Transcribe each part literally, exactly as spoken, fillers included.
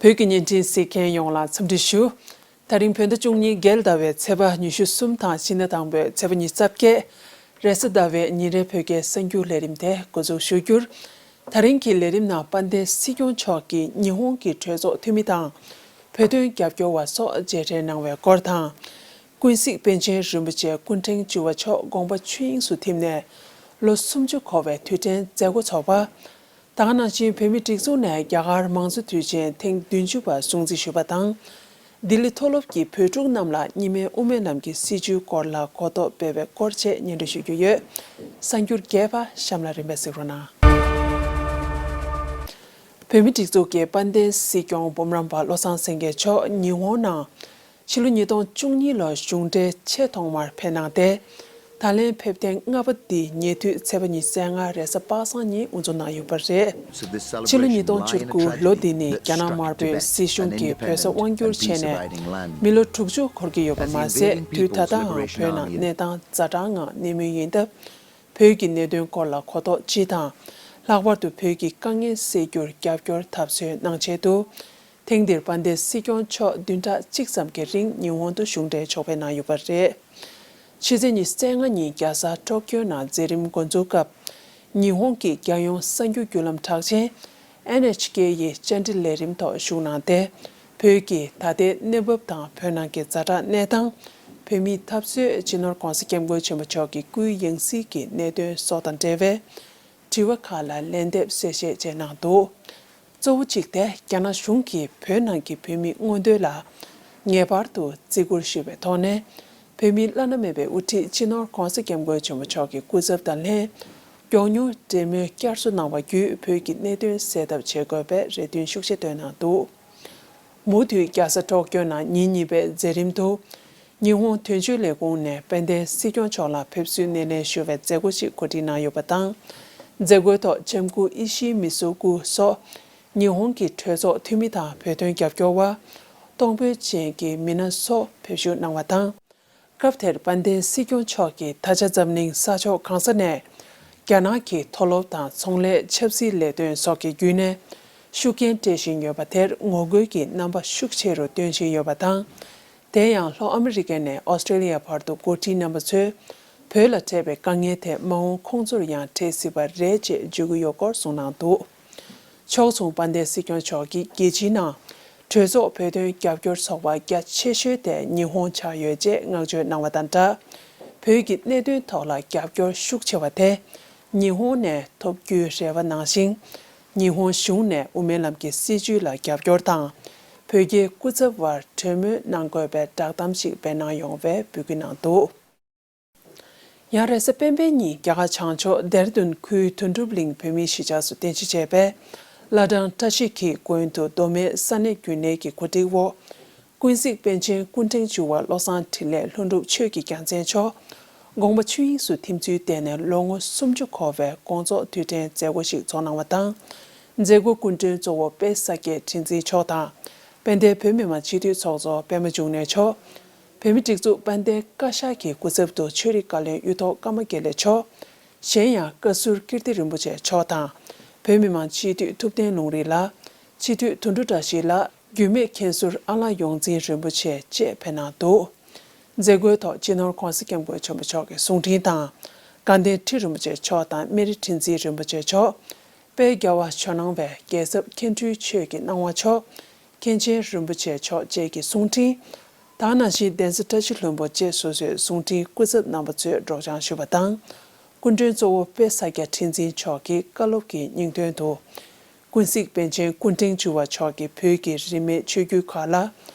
བོད་ཀྱི་བརྙན་འཕྲིན་གཟིགས་མཁན་ཡོངས་ལ་འཚམས་འདྲི་ཞུ། ད་རིང་བོད་ཟླ་བཅུ་གཉིས་རྒྱལ་ཟླ་བའི་ཚེས་པ་ཉི་ཤུ་གསུམ་དང་ཕྱི་ཟླ་དང་པོའི་ཚེས་པ་ཉི་ཤུ་རྩ་བརྒྱད། རེས་གཟའ་ཟླ་བའི་ཉིན་རེའི་བོད་སྐད་གསར་འགྱུར་ལས་རིམ་དེ་འགོ་འཛུགས་ཞུ་རྒྱུར། ད་རིང་གི་ལས་རིམ་ནང་དཔལ་ལྡན་སྲིད་སྐྱོང་མཆོག་གིས་ཉི་ཧོང་གི་གྲོས་ཚོགས་འཐུས་མི་དང་། བོད་དོན་རྒྱབ་སྐྱོར་བ་སོགས་མཇལ་འཕྲད་གནང་བའི་སྐོར་དང་། ཀུན་གཟིགས་པཎ་ཆེན་རིན་པོ་ཆེ་སྐུ་ཕྲེང་བཅུ་བ་མཆོག་དགོངས་པ་ཆོས་དབྱིངས་སུ་ཐིམ་ནས་ལོ་སུམ་ཅུ་འཁོར་བའི་དུས་དྲན་མཛད་སྒོ་འཚོགས་པ། དེ་ག་ནང་བཞིན་བོད་མིའི་སྒྲིག་འཛུགས་ནས་རྒྱ་གར་མང་གཙོ་དུས་ཆེན་ཐེངས་བདུན་ཅུ་པ་སྲུང་བརྩི་ཞུས་པ་དང་། ལྡི་ལི་མཐོ་སློབ་ཀྱི་བོད་ཕྲུག་རྣམས་ལ་གཉིས་སྨན་དབུ་མའི་ལམ་གྱི་སྲིད་བྱུས་སྐོར་ལ་གོ་རྟོགས་སྤེལ་བའི་སྐོར་བཅས་སྙན་སྒྲོན་ཞུ་རྒྱུ་ཡོད། གསར་འགྱུར་རྒྱས་པ་གཤམ་ལ་རིམ་པས་གཟིགས་རོགས་གནང་། བོད་མིའི་སྒྲིག་འཛུགས་ཀྱི་དཔལ་ལྡན་སྲིད་སྐྱོང་སྤོམ་རམ་པ་བློ་བཟང་སེང་གེ་མཆོག་ཉི་ཧོང་ནང་ཕྱི་ལོ་ཉིས་སྟོང་བཅུ་གཉིས་ལོར་གཞུང་འབྲེལ་ཆེས་ཐོག་མར་ཕེབས་གནང་སྟེ། ད་ལན་ཕེབས་ཐེངས་ལྔ་པ་འདི་ཉེ་དུས་ཚེས་པ་ཉི་ཤུ་རྩ་ལྔ་རེས་གཟའ་པ་སངས་ཉིན་དབུ་འཛུགས་གནང་ཡོད་པ་རེད། ཕྱི་ལོ་ཉིས་སྟོང་བཅུ་དགུ་ལོ་འདི་ནི་རྒྱ་ནག་དམར་པོའི་སྲིད་གཞུང་གིས་བོད་ས་དབང་བསྒྱུར་བྱས་ནས་མི་ལོ་དྲུག་ཅུ་འཁོར་གྱི་ཡོད་པ་མ་ཟད། དུས་ད་ལྟའང་བོད་ནང་གནས་སྟངས་ཛ་དྲག་ངང་གནས་མུས་ཡིན་སྟབས། བོད་ཀྱི་གནད་དོན་སྐོར་ལ་གོ་རྟོགས་སྤྱི་དང་། ལྷག་པར་དུ་བོད་ཀྱི་དཀའ་ངལ་སེལ་རྒྱུར་རྒྱབ་སྐྱོར་འཐབ་རྩོད་གནང་ཆེད་དུ། ཐེངས་འདིར་དཔལ་ལྡན་སྲིད་སྐྱོང་མཆོག་བདུན་ཕྲག་གཅིག་ཙམ་གྱི་རིང་ཉི་ཧོང་དུ་གཞུང་འབྲེལ་ཕྱོགས་ཕེབས་གནང་ཡོད་པ་རེད། ཕྱི་ཚེས་ཉི་ཤུ་རྩ་ལྔ་ཉིན་རྒྱལ་ས་ཊོ་ཀྱོ་ནང་མཛད་རིམ་འགོ་འཛུགས་སྐབས། ཉི་ཧོང་གི་རྒྱལ་ཡོངས་གསར་འགྱུར་བརྒྱུད་ལམ་གྲགས་ཅན་ཨེན་ཨེཆ་ཀེ་ཡི་བཅར་འདྲི་ལས་རིམ་ཐོག་ཞུགས་གནང་སྟེ། བོད་ཀྱི་ད་ལྟའི་གནས་བབ་དང་བོད་ནང་གི་ཛ་དྲག་གནས་སྟངས། བོད་མིའི་འཐབ་རྩོད། སྤྱི་ནོར་༧གོང་ས་༧སྐྱབས་མགོན་ཆེན་པོ་མཆོག་གི་སྐུའི་ཡང་སྲིད་ཀྱི་གནད་དོན་སོགས་དང་འབྲེལ་བའི་དྲི་བ་ཁག་ལ་ལན་འདེབས་གསལ་བཤད་བཅས་གནང་འདུག། གཙོ་བོ་གཅིག་དེ་རྒྱ་ནག་གཞུང་གིས་བོད་ནང་གི་བོད་མིའི་མངོན་འདོད་ལ་ངེས་པར་དུ་བརྩི་བཀུར་ཞུ་བའི་ཐོག་ནས། བོད་མིའི་བླ་ན་མེད་པའི་དབུ་ཁྲིད་སྤྱི་ནོར་༧གོང་ས་༧སྐྱབས་མགོན་ཆེན་པོ་མཆོག་གི་སྐུ་ཚབ་དང་ལྷན། མགྱོགས་མྱུར་འབྲེལ་མོལ་བསྐྱར་གསོ་གནང་བ་བརྒྱུད་བོད་ཀྱི་གནད་དོན་སེལ་ཐབས་བྱེད་དགོས་པའི་རེ་འདུན་ཤུགས་ཆེ་བཏོན་གནང་འདུག། མུ་མཐུད་རྒྱལ་ས་ཊོ་ཀྱོ་ནང་ཉིན་གཉིས་པའི་མཛད་རིམ་དུ། ཉི་ཧོང་དོན་གཅོད་ལས་ཁུངས་ནས་དཔལ་ལྡན་སྲིད་སྐྱོང་མཆོག་ལ་ཕེབས་བསུའི་སྣེ་ལེན་ཞུ་བའི་མཛད་སྒོ་ཞིག་གོ་སྒྲིག་གནང་ཡོད་པ་དང་། མཛད་སྒོའི་ཐོག་ལྕམ་སྐུ་ཨི་ཤི་མི་སོ་ཀུ་སོགས་ཉི་ཧོང་གི་གྲོས་ཚོགས་འཐུས་མི་དང་བོད་དོན་རྒྱབ་སྐྱོར་བ། གཏོང་ཕོད་ཅན་གྱི་མི་སྣ་སོགས་ཕེབས་ཞུགས་གནང་བ་དང་། སྐབས་དེར་དཔལ་ལྡན་སྲིད་སྐྱོང་མཆོག་གིས་ད་ཆ་འཛམ་གླིང་ས་ཕྱོགས་གང་ས་ནས་རྒྱ་ནག་གི་མཐོ་སློབ་དང་ཚོང་ལས་ཆབ་སྲིད་ལས་དོན་སོགས་ཀྱི་བརྒྱུད་ནས་ཤུགས་རྐྱེན་སྤྲད་བཞིན་ཡོད་པ་དེར་ངོ་རྒོལ་གྱི་རྣམ་པ་ཤུགས་ཆེ་རུ་སྟོན་བཞིན་ཡོད་པ་དང་། དེ་ཡང་ལྷོ་ཨ་མི་རི་ཀ་ནས་ཨོ་སི་ཀྲེ་ལི་ཡ་བར་དུ་འགོ་ཁྲིད་རྣམ་པ་ཚོས་བོད་ལ་འཕྲད་པའི་དཀའ་ངལ་དེ་མ་འོངས་ཁོང་ཚོར་ཡང་འཕྲད་སྲིད་པ་རེད་ཅེས་བརྗོད་ཀྱི་ཡོད་སྐོར་གསུངས་གནང་འདུག། ཕྱོགས་མཚུངས་དཔལ་ལྡན་སྲིད་སྐྱོང་མཆོག་གིས་རྒྱལ་སྤྱིའི་ནང་གྲོས་ཚོགས་བོད་དོན་རྒྱབ་སྐྱོར་ཚོགས་པ་རྒྱ་ཆེ་ཤོས་དེ་ཉི་ཧོང་ཆགས་ཡོད་ཅེས་བསྔགས་བརྗོད་གནང་བ་དང་སྦྲགས། བོད་ཀྱི་གནད་དོན་ཐོག་ལ་རྒྱབ་སྐྱོར་ཤུགས་ཆེ་བ་དེ་ཉི་ཧོང་ནས་ཐོབ་རྒྱུའི་རེ་བ་གནང་ཞིང་། ཉི་ཧོང་གཞུང་ནས་དབུ་མའི་ལམ་གྱི་སྲིད་བྱུས་ལ་རྒྱབ་སྐྱོར་དང་། བོད་རྒྱའི་སྐུ་ཚབ་བར་གྲོས་མོལ་གནང་དགོས་པའི་བསྒྲགས་གཏམ་ཞིག་སྤེལ་གནང་ཡོང་བའི་འབོད་སྐུལ་གནང་འདུག། ཡང་རེས་གཟའ་སྤེན་པའི་ཉིན་རྒྱ་གར་བྱང་ཕྱོགས་དེ་ར་དུན་ཁུལ་དོན་གྲུབ་གླིང་བོད་མིའི་གཞིས་ཆགས་སུ་རྟེན་གཞི་བྱས་པའི་བླ་བྲང་བཀྲ་ཤིས་འཁྱིལ་དགོན་དུ་མདོ་སྨད་ས་གནས་རྒྱུན་ལས་ཀྱི་གོ་སྒྲིག་འོག། ཀུན་གཟིགས་པཎ་ཆེན་སྐུ་ཕྲེང་བཅུ་བ་བློ་བཟང་འཕྲིན་ལས་ལྷུན་གྲུབ་ཆོས་ཀྱི་རྒྱལ་མཚན་མཆོག་དགོངས་པ་ཆོས་དབྱིངས་སུ་ཐིམ་ཚུལ་བརྟེན་ནས་ལོ་ངོ་སུམ་ཅུ་འཁོར་བའི་དགོངས་རྫོགས་དུས་དྲན་མཛད་སྒོ་ཞིག་ཚོགས་གནང་བ་དང་། མཛད་སྒོའི་སྐུ་མགྲོན་གཙོ་བོ་དཔལ་ས་སྐྱའི་ཁྲི་འཛིན་མཆོག་དང་། དཔལ་ལྡན་བོད་མི་མང་སྤྱི་འཐུས་ཚོགས་གཙོ་པད་མ་འབྱུང་གནས་མཆོག། བོད་མིའི་སྒྲིག་འཛུགས་དཔལ་ལྡན་བཀའ་ཤག་གི་སྐུ་ཚབ་ཏུ་ཆོས་རིག་བཀའ་བློན་གཡུ་ཐོག་ཀརྨ་དགེ་ལེགས་མཆོག། གཞན་ཡང་བཀའ་ཟུར་ཀིརྟི་རིན་པོ་ཆེ་མཆོག་དང་། བོད་མི་མང་སྤྱི་འཐུས་ཐུབ་བསྟན་ལུང་རིགས་ལགས། སྤྱི་འཐུས་དོན་གྲུབ་བཀྲ་ཤིས་ལགས། རྒྱུད་སྨད་མཁན་ཟུར་ཨ་ལགས་ཡོངས་འཛིན་རིན་པོ་ཆེ་བཅས་ཕེབས་གནང་འདུག། མཛད་སྒོའི་ཐོག་སྤྱི་ནོར་༧གོང་ས་༧སྐྱབས་མགོན་ཆེན་པོ་མཆོག་གི་གསུང་འཕྲིན་དང་། དགའ་ལྡན་ཁྲི་རིན་པོ་ཆེ་མཆོག་དང་སྨན་རི་ཁྲི་འཛིན་རིན་པོ་ཆེ་མཆོག། དཔལ་རྒྱལ་བ་ཇོ་ནང་བའི་རྒྱལ་ཚབ་མཁན་སྤྲུལ་ཆོས་ཀྱི་སྣང་བ་མཆོག། མཁན་ཆེན་རིན་པོ་ཆེ་མཆོག་བཅས་ཀྱི་གསུང་འཕྲིན། དེ་ནང་བཞིན་གདན་ས་བཀྲ་ཤིས་ལྷུན་པོ་བཅས་སོ་སོའི་གསུང་འཕྲིན་སྐུ་ཚབ་རྣམ་པ་ཚོས་སྒྲོག་སྦྱང་ཞུས་པ་དང་། སྐུ་མགྲོན་གཙོ་བོ་དཔལ་ས་སྐྱ་ཁྲི་འཛིན་མཆོག་གིས་བཀའ་སློབ་ཀྱི་སྙིང་དོན་དུ། ཀུན་གཟིགས་པཎ་ཆེན་སྐུ་ཕྲེང་བཅུ་བ་མཆོག་གིས་བོད་ཀྱི་རིས་མེད་ཆོས་བརྒྱུད་ཁག་ལ་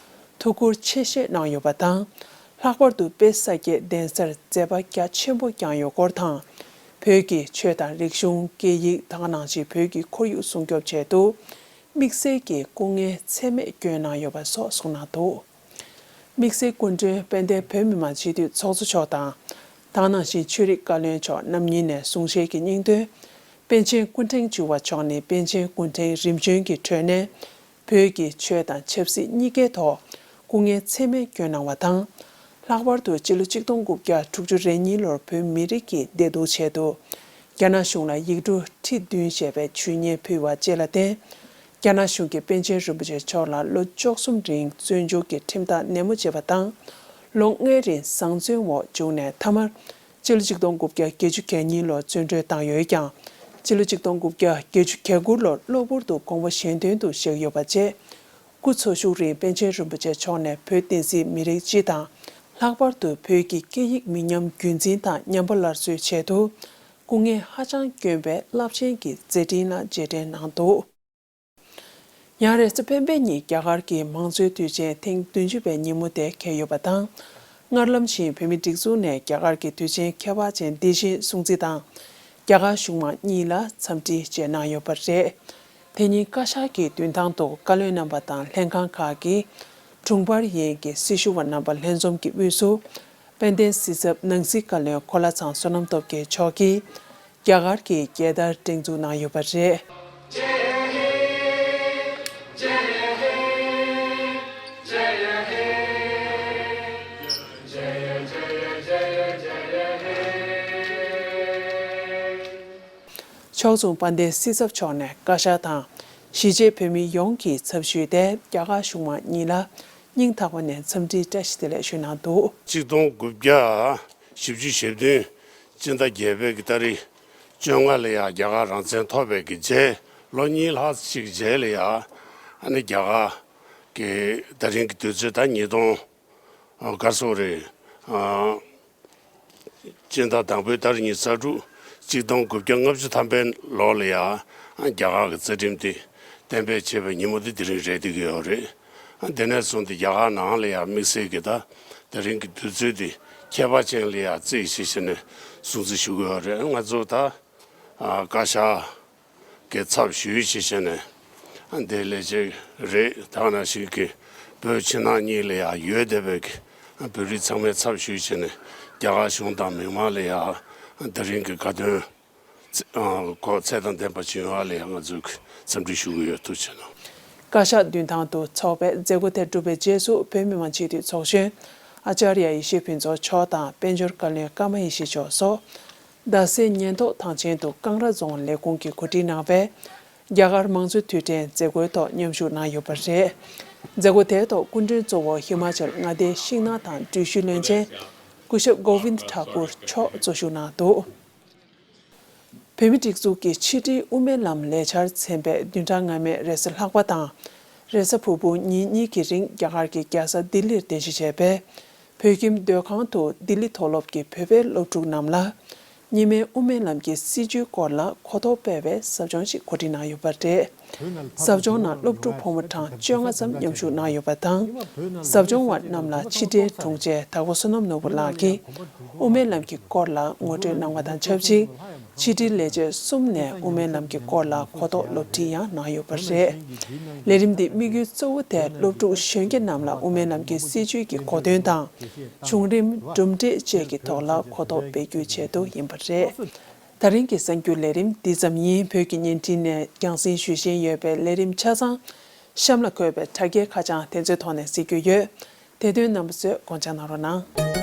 ཐུགས་ཁུར་ཆེ་བཞེས་གནང་ཡོད་པ་དང་། ལྷག་པར་དུ་དཔལ་ས་སྐྱའི་གདན་སར་མཛད་པ་རྒྱ་ཆེན་པོ་བསྐྱངས་ཡོད་སྐོར་དང་། བོད་ཀྱི་ཆོས་དང་རིག་གཞུང་། སྐད་ཡིག་དེ་ག་ནང་བཞིན་བོད་ཀྱི་ཁོར་ཡུག་སྲུང་སྐྱོབ་ཆེད་དུ། དམིགས་བསལ་གྱི་སྐུ་ངལ་ཚད་མེད་བསྐྱོན་གནང་ཡོད་པ་སོགས་གསུངས་གནང་འདུག། དམིགས་བསལ་སྐུ་མགྲོན་དཔལ་ལྡན་བོད་མི་མང་སྤྱི་འཐུས་ཚོགས་གཙོ་མཆོག་དང་། དེ་ནང་བཞིན་ཆོས་རིག་བཀའ་བློན་མཆོག་རྣམ་གཉིས་ནས་གསུང་བཤད་ཀྱི་སྙིང་དོན། པཎ་ཆེན་སྐུ་ཕྲེང་བཅུ་བ་མཆོག་ནས་པཎ་ཆེན་སྐུ་ཕྲེང་རིམ་བྱོན་གྱི་ཁྲོད་ནས། བོད་ཀྱི་ཆོས་དང་ཆབ་སྲིད་གཉིས་ཀའི་ཐོག་སྐུ་ངལ་ཚད་མེད་བསྐྱོན་གནང་བ་དང་། ལྷག་པར་དུ་སྤྱི་ལོ་གཅིག་སྟོང་དགུ་བརྒྱ་དྲུག་ཅུ་རེ་གཉིས་ལོར་བོད་མི་རིགས་ཀྱི་བདེ་སྡུག་ཆེད་དུ། རྒྱ་ནག་གཞུང་ལ་ཡིག་འབྲུ་ཁྲི་བདུན་ཞེས་པའི་ཇུས་ཉེས་ཕུལ་བ་བཅས་ལ་བརྟེན། རྒྱ་ནག་གཞུང་གིས་པཎ་ཆེན་རིན་པོ་ཆེ་མཆོག་ལ་ལོ་བཅུ་གསུམ་རིང་བཙོན་འཇུག་གི་ཁྲིམས་ཐག་ནན་མོ་བཅད་པ་དང་། ལོ་ལྔའི་རིང་བཟང་བཙོན་འོག་བཅུག་ནས་མཐའ་མར་སྤྱི་ལོ་ཆིག་སྟོང་དགུ་བརྒྱ་བརྒྱད་ཅུ་གྱ་གཉིས་ལོར་བཙོན་གྲོལ་བཏང་ཡོད་ཀྱང་། སྤྱི་ལོ་ཆིག་སྟོང་དགུ་བརྒྱ་བརྒྱད་ཅུ་གྱ་དགུ་ལོར་གློ་བུར་དུ་དགོངས་པ་གཞན་དོན་དུ་གཤེགས་ཡོད་པ་བཅས། སྐུ་འཚོ་བཞུགས་རིང་པཎ་ཆེན་རིན་པོ་ཆེ་མཆོག་ནས་བོད་བསྟན་སྲིད་མི་རིགས་སྤྱི་དང་། ལྷག་པར་དུ་བོད་ཀྱི་སྐད་ཡིག་མི་ཉམས་རྒྱུན་འཛིན་དང་ཉམས་པ་སླར་གསོའི་ཆེད་དུ། སྐུ་ངལ་ཧ་ཅང་དཀོན་པའི་རླབས་ཆེན་གྱི་མཛད་འཕྲིན་ལ་རྗེས་དྲན་གནང་འདུག་ཡང་རེས་གཟའ་སྤེན་པ་ཉིན་རྒྱ་གར་གྱི་མང་གཙོའི་དུས་ཆེན་ཐེངས་བདུན་ཅུ་པའི་ཉིན་མོ་དེ་འཁེལ་ཡོད་པ་དང་། སྔར་ལམ་བཞིན་བོད་མིའི་སྒྲིག་འཛུགས་ནས་རྒྱ་གར་གྱི་དུས་ཆེན་ཁྱད་པར་ཅན་འདི་བཞིན་སྲུང་བརྩི་དང་། རྒྱ་གར་གཞུང་མང་གཉིས་ལ་འཚམས་འདྲི་བཅས་གནང་ཡོད་པ་རེད། དེ་ཉིན་བཀའ་ཤག་གི་མདུན་ཐང་དུ་བཀའ་བློན་རྣམ་པ་དང་ལྷན་ཁང་ཁག་གི་དྲུང་འཕར་ཡན་གྱི་སྲི་ཞུ་བ་རྣམ་པ་ལྷན་འཛོམས་ཀྱི་དབུས་སུ། དཔལ་ལྡན་སྲིད་ཚབ་ནང་སྲིད་བཀའ་བློན་གོ་ལ་ཚང་བསོད་ནམས་སྟོབས་རྒྱལ་མཆོག་གིས་རྒྱ་གར་གྱི་རྒྱལ་དར་སྒྲེང་འཛུགས་གནང་ཡོད་པ་རེད། ཕྱོགས་མཚུངས་དཔལ་ལྡན་སྲིད་ཚབ་མཆོག་ནས་བཀའ་ཤག་དང་། གཞིས་བྱེས་བོད་མི་ཡོངས་ཀྱི་ཚབ་ཞུས་ཏེ་རྒྱ་གར་གཞུང་མང་གཉིས་ལ་སྙིང་ཐག་པ་ནས་འཚམས་འདྲིའི་བཀྲ་ཤིས་བདེ་ལེགས་ཞུས་གནང་འདུག་ཆིག་སྟོང་དགུ་བརྒྱ་བཞི་བཅུ་ཞེ་བདུན་སྤྱི་ཟླ་བརྒྱད་པའི་གི་ཏ་རིག་བཅོ་ལྔ་ལ་ཡང་རྒྱ་གར་རང་བཙན་ཐོབ་པའི་གི་རྗེས་ལོ་གཉིས་ལྷག་ཅིག་རྗེས་ལ་ཡང་ཨ་ནི་རྒྱ་གར་གི་ད་རིང་གི་དུས་ཚོད་ད་ཉིས་སྟོང་ག་སོགས་རེད། སྤྱི་ཟླ་དང་པོའི་ཏ་རིག་ཉི་ཤུ་རྩ་དྲུག་ཆིག་སྟོང་དགུ་བརྒྱ་ལྔ་བཅུ་ཐམ་པའི་ལོ་ལ་ཡང་རྒྱ་གར་གྱི་རྩ་ཁྲིམས་དེ་གཏན་འབེབས་བྱས་པའི་ཉིན་མོ་དེ་དེ་རིང་རེད་བསྡད་ཀྱི་ཡོད་རེད། དེ་ནས་བཟུང་སྟེ་རྒྱ་གར་ནང་ལ་ཡང་དམིགས་བསལ་གྱི་ད་དེ་རིང་གི་དུས་ཚོད་དེ་ཁྱད་པར་ཅན་ལ་ཡང་བརྩིས་བྱས་བྱས་ནས་སྲུང་བརྩི་ཞུ་གི་ཡོད་རེད། ང་ཚོ་ད་བཀའ་ཤག་གི་ཚབ་ཞུས་བྱས་བྱས་ནས་འདི་ལས་བྱེད་རེད། ད་ནང་བཞིན་གྱི་བོད་ཕྱི་ནང་གཉིས་ལ་ཡང་ཡོད་བསྡད་པའི་གི་བོད་རིགས་ཚང་མའི་ཚབ་ཞུས་བྱས་ནས་རྒྱ་གར་གཞུང་དང་མི་མང་ལ་ཡང་དེ་རིང་གི་དགའ་སྟོན་ཚེ་ཨ་གོ་ཚད་དང་ལྡན་པ་བྱུང་བ་ལ་ཡང་ང་ཚོས་འཚམས་འདྲི་ཞུ་གི་ཡོད། ཐུགས་རྗེ་གནང་། བཀའ་ཤག་མདུན་ཐང་དུ་འཚོགས་པའི་མཛད་སྒོ་དེ་གྲུབ་པའི་རྗེས་སུ་བོད་མི་མང་སྤྱི་འཐུས་ཚོགས་གཞོན་ཨ་ཙརྱ་ཡེ་ཤེས་ཕུན་ཚོགས་མཆོག་དང་དཔལ་འབྱོར་བཀའ་བློན་ཀརྨ་ཡེ་ཤེས་མཆོག་སོགས། རྡ་སའི་ཉེན་རྟོག་ཐང་ཆེན་དུ་ཀང་ར་རྫོང་ལས་ཁུངས་ཀྱིས་གོ་སྒྲིག་གནང་བའི་རྒྱ་གར་མང་གཙོའི་དུས་དྲན་མཛད་སྒོའི་ཐོག་མཉམ་ཞུགས་གནང་ཡོད་པ་རེད། མཛད་སྒོ་དེའི་ཐོག་སྐུ་མགྲོན་གཙོ་བོ་ཧི་མ་ཅལ་མངའ་སྡེའི་ཤིང་ནགས་དང་འགྲུལ་བཞུད་བློན་ཆེན་སྐུ་ཞབས་གོ་བིན་ཐ་ཀུར་མཆོག་གཙོ་བཞུགས་གནང་འདུག་བོད་མིའི་སྒྲིག་འཛུགས་ཀྱི་ཕྱི་དྲིལ་དབུ་མའི་ལམ་ལས་འཆར་ཚན་པས་བདུན་ཕྲག་སྔ་མའི་རེས་གཟའ་ལྷག་པ་དང་། རེས་གཟའ་ཕུར་བུ་ཉིན་གཉིས་ཀྱི་རིང་རྒྱ་གར་གྱི་རྒྱལ་ས་ལྡི་ལིར་རྟེན་གཞི་བྱས་པའི་བོད་ཁྱིམ་སྡོད་ཁང་དུ་ལྡི་ལི་མཐོ་སློབ་ཀྱི་བོད་པའི་སློབ་ཕྲུག་རྣམས་ལ་གཉིས་སྨན་དབུ་མའི་ལམ་གྱི་སྲིད་བྱུས་སྐོར་ལ་གོ་རྟོགས་སྤེལ་བའི་ཟབ་སྦྱོང་ཞིག་གོ་སྒྲིག་གནང་ཡོད་པ་རེད། ཟབ་སྦྱོང་ནང་སློབ་ཕྲུག་ཕོ་མོ་གྲངས་བཅོ་ལྔ་ཙམ་མཉམ་ཞུགས་གནང་ཡོད་པ་དང་། ཟབ་སྦྱོང་བ་རྣམས་ལ་ཕྱི་དྲིལ་དྲུང་ཆེ་དྭགས་པོ་བསོད་ནམས་ནོར་བུ་ལགས་ཀྱིས་དབུ་མའི་ལམ་གྱི་སྐོར་ལ་ངོ་སྤྲོད་གནང་བ་དང་ཆབས་ཅིག་ཕྱི་དྲིལ་ལས་བྱེད་གསུམ་ནས་དབུ་མའི་ལམ་གྱི་སྐོར་ལ་གོ་རྟོགས་སློབ་ཁྲིད་ཡང་གནང་ཡོད་པ་རེད། ལས་རིམ་འདིའི་དམིགས་ཡུལ་གཙོ་བོ་དེ་སློབ་ཕྲུག་གཞོན་སྐྱེས་རྣམས་ལ་དབུ་མའི་ལམ་གྱི་སྲིད་བྱུས་ཀྱི་གོ་དོན་དང་། བྱུང་རིམ། གྲུབ་འབྲས་བཅས་ཀྱི་ཐོག་ལ་གོ་རྟོགས་སྤེལ་རྒྱུའི་ཆེད་དུ་ཡིན་པ་རེད། ད་རིང་གི་གསར་འགྱུར་ལས་རིམ་འདི་ཙམ་ཡིན། བོད་ཀྱི་བརྙན་འཕྲིན་ནས་རྒྱང་སྲིང་ཞུ་བཞིན་ཡོད་པའི་ལས་རིམ་ཆ་ཚང་གཤམ་ལ་འཁོད་པའི་དྲ་རྒྱའི་ཁ་བྱང་དེ་ཚོའི་ཐོག་ནས་གཟིགས་རྒྱུ་ཡོད། དེ་དོན་རྣམ་པ་ཚོས་དགོངས་འཇགས་གནང་རོགས་གནང་།